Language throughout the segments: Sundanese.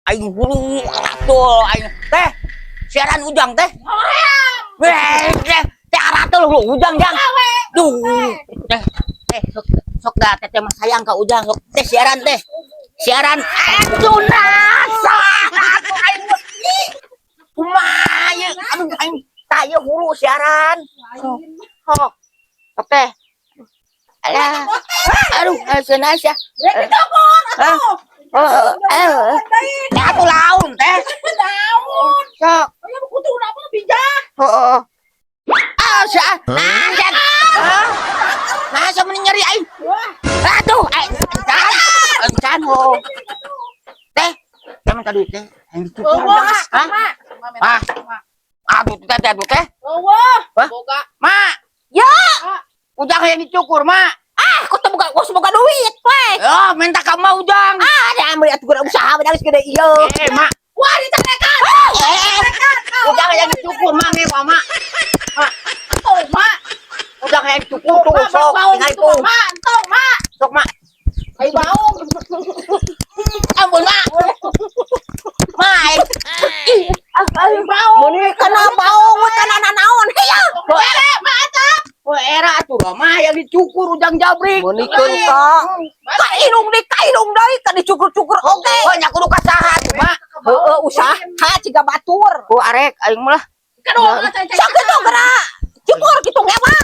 Aing hulu atuh aing teh. Siaran Ujang teh. Weh, teh teh aratul hulu Ujang jang. Duh. Teh teh sok sok dah teteh mah sayang ka Ujang sok teh siaran teh. Siaran aduh nasa. Aduh aing mah. Ih. Kumaha ieu? Aduh aing tah ieu hulu siaran. Sok. Sok. Sok teh. Alah. Aduh, cenah sia. Rek dicokot atuh. Oh, eh. Teh atuh laun teh. Daun. Sok. Aya kutu apa bijak. Oh. Ah, sia. Nah, sia. Ah. Nah, sia mending nyeri aing. Wah, Aduh, aing encan. Encan ho. Teh, teh minta duit teh. Aing dicukur. Eueuh, Hah? Mak. Ah. Aduh, teh teh aduh teh. Eueuh. Hah? Boga. Mak. Ya. Ujang yang dicukur, Mak. Ah, aku tuh boga, gua boga duit, we. Oh, minta ka Mak Ujang. Ah, ada ambil atuh geura usaha benar geus gede ieu. Eh, Mak. Wah, dicarekan. Eh, Ujang yang dicukur, Mak, ngewa, Mak. Tuh, Mak. Ujang yang dicukur tuh, Mak, sok, baung tinggal itu, itu. Mak, entong, Mak. Sok, Mak. Ai baung. Ampun, Mak. Mak, aing. Ih, Ai baung. Meuni kana baung we kana nanaon ya. Bere, Mak eta. Oh, era atuh mah yang dicukur Ujang jabrik. Meunikeun ka. Ka indung deui, ka indung deui, ka dicukur-cukur oge. Oh, nya kudu ka saha atuh, Mak. Heeh, usaha ciga batur. Ku arek aing mah lah. Kedua, Mak, cai-cai. Sok kitu geura. Cukur kitu ngewa.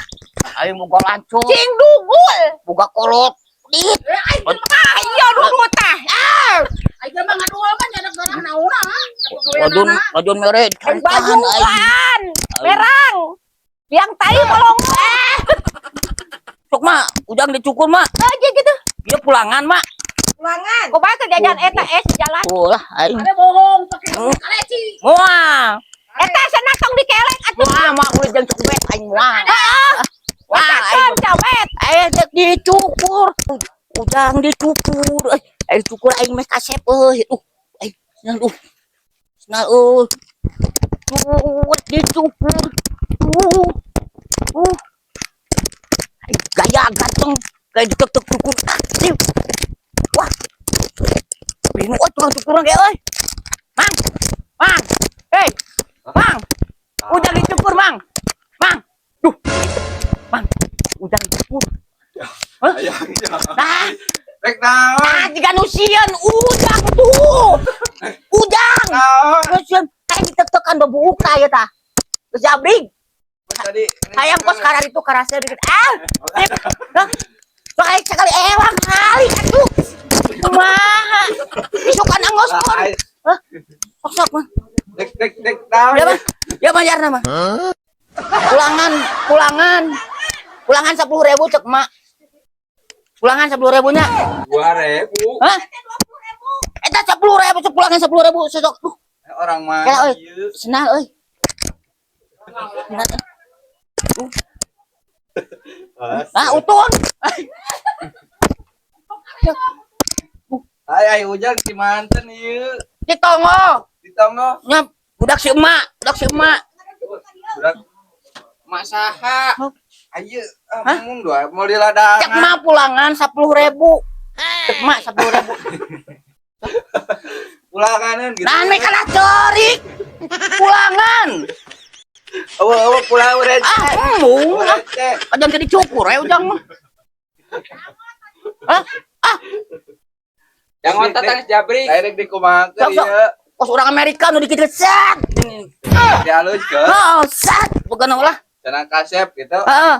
Aing boga lancung, Cing dugul. Boga kolot. Dit. Eh, aing mah Ah, iya dulu teh. Ah, aing mah ngadua mah nyadak darah naonna. Rajun rajun mere aing bajuan. Merang. Yang tai bolong. Eh, Sok, Mak, Ujang dicukur, Mak. Aja gitu. Dia pulangan, Mak. Pulangan. Kumaha ke jajan eta eh jalan. Tuh lah aing. Ada bohong pakai kaleci. Moal. Eta sana tong dikelek atuh. Moal mak udah jeung cobet aing moal. Heeh. Wah, Eta aing kan cawet. eh dek dicukur. Ujang dicukur. Eh, aing dicukur aing meh kasep euy. Aing senal. Senal euy. Tuh, dicukur. Tuh. Uh. Aing gaya ganteng kayak ditek-tek cukur. Ah, sip. Wah. Bingung oh tukang cukuran kayak euy. Mang. Mang. Hei. Mang. Ujang dicukur, Mang. Mang. Duh. Mang. Ujang dicukur. Ayah, iya. Nah, Rek naon? nah, jiga nu sieun Ujang tuh. Ujang. Naon? Nu sieun kayak ditek-tekan bebuka ya tah. Geus jabrig. Tadi Hayam kos karar itu karasnya dikit. Ah. Sip. Hah? Sok aing sekali ewang kali atuh. Kumaha? Isukan angos pun. Sok sok mah. Dek dek dek naon? Ya mah. Ya bayar nama. Pulangan, pulangan. Pulangan 10.000 cek mak. Pulangan 10.000 nya. 2000. Hah? Eta 10.000 cek pulangan 10.000 sosok. Duh, Orang mana? Kela, euy. Ieu? Senal euy. Senal. Ah, utun. Ay ay Ujang di manten ieu. Di tonggo. Di tonggo. Nya budak si emak, budak si emak. Budak mak saha? Hah? Ayo, ah, Hah? mun dua mau di ladangan. Cek mak pulangan 10.000. Cek mak 10.000. Pulanganan gitu. Nah, mereka lah cerik. Pulangan. Eueuh eueuh pulang receh. Ah, embung. Ah, Receh. ajan tadi cukur ya Ujang mah. Hah? Ah, Yang otot tangis jabrik. Direct di kumaha Sok, sok. ieu. Kos orang Amerika nu dikit set. Dihaluskeun. Oh, set. Bukan ulah. Cenah kasep gitu. Heeh.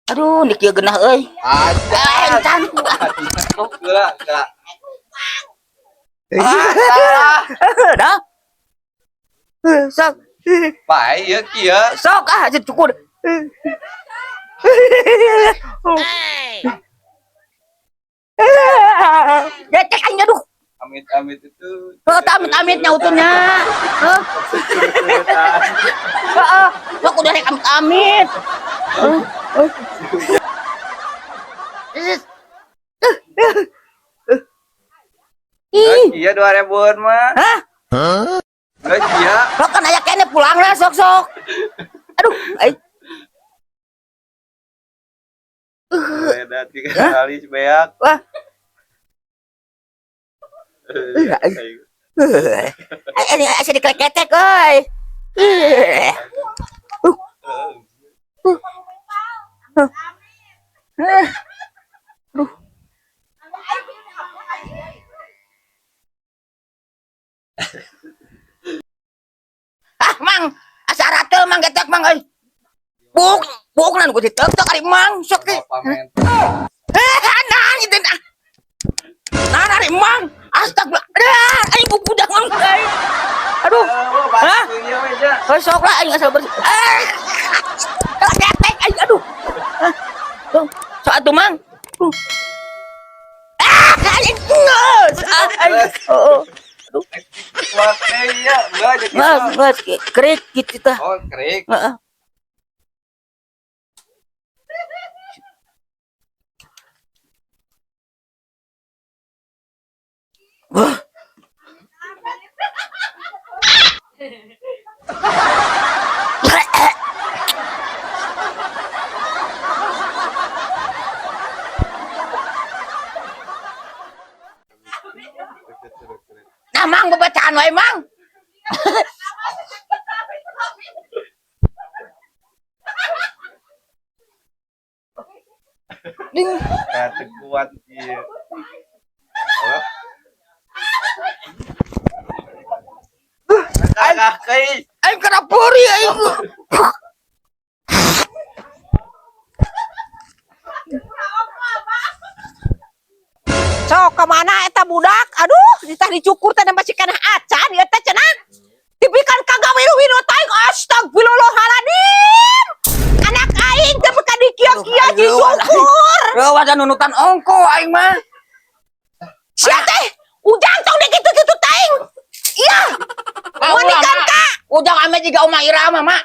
Aduh, nik ieu geunah euy. Aja. Eh, encan. Gila, gila. Ah, salah. Dah. Eh, sok. Bae ieu kieu. Sok ah, aja cukur. Ya cek aing aduh. Amit-amit itu. Heuh, tah amit-amitnya utuhnya. Heuh. Heeh. Sok udah rek amit-amit. Heuh. Heuh. Ih, Iya 2000-an mah. Hah? Geus ieu. Sok kan aya kene pulang lah sok sok. Aduh, ai. Beda tiga kali sebeak. Wah. Eh, ini asa dikeleketek euy. Eh. Eh. Aduh. Ah, Mang, asa rate Mang getek Mang euy. Buk, buk nan ku ditek-tek ari Mang sok ge. Eh, nah itu nah. Nah, ari Mang. Astagfirullah. Ah, aing buku ujang Mang. Euy. Aduh. Hah? Oh, sok lah aing asal bersih. Eh. Ketek aing aduh. Hah? Tuh, sok atuh Mang. Tuh. Ah, aing geus. Ah, aing. Oh, oh. Nggak, nggak, kerik gitu tah. Oh, kerik. Heeh. Wah. Nah, Mang, bebacaan wae, Mang. Kata kuat iya. Oh. Kakak kai. Aing kena puri aing. Sok kemana eta budak? Aduh, ditah dicukur teh masih kana acan ieu teh cenah. Dipikan kagak wilu-wilu teh astagfirullahaladzim. Anak aing teh bekan dikieu-kieu dicukur. Leuwat da nunutan ongko aing mah. Sia teh, ujang tong dikitu-kitu teh. Iya. Meunikan ka. Ujang ame jiga Oma Irama, Mak.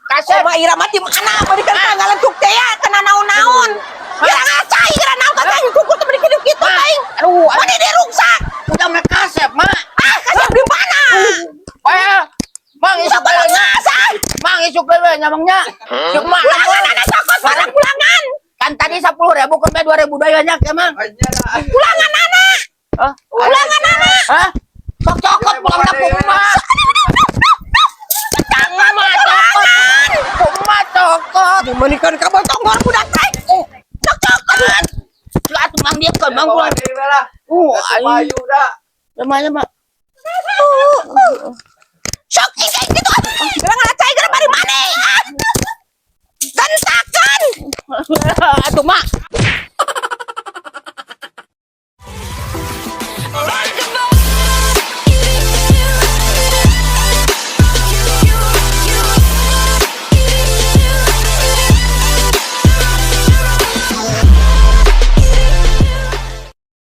Kasep. Oma Irama di mana? Meunikan ka ngalentuk teh ya, kana naon-naon. Kira ngacai, kira naon ka teh cukur teh meuni kitu teh. Aduh, Meuni diruksak. ujang mah kasep, Mak. Ah, kasep di mana? Eh, Mang isuk Udah we nya. ngasah. Mang isuk we nya Mang nya. Cuk mak. Pulangan anak cokot barang pulangan. Kan tadi 10.000 ke 2.000 deui nya ke Mang. Pulangan anak. Hah? Pulangan anak. Hah? Sok cokot pulang ka emak. Emak cokot. Emak cokot. Dimanikan ka tonggor budak teh. Cok cokot. Lah atuh Mang dia kan Mang pulang. Aing. Payu dah. Lumayan, Mak. Sok ing ing gitu. Geura ngacai geura bari mana?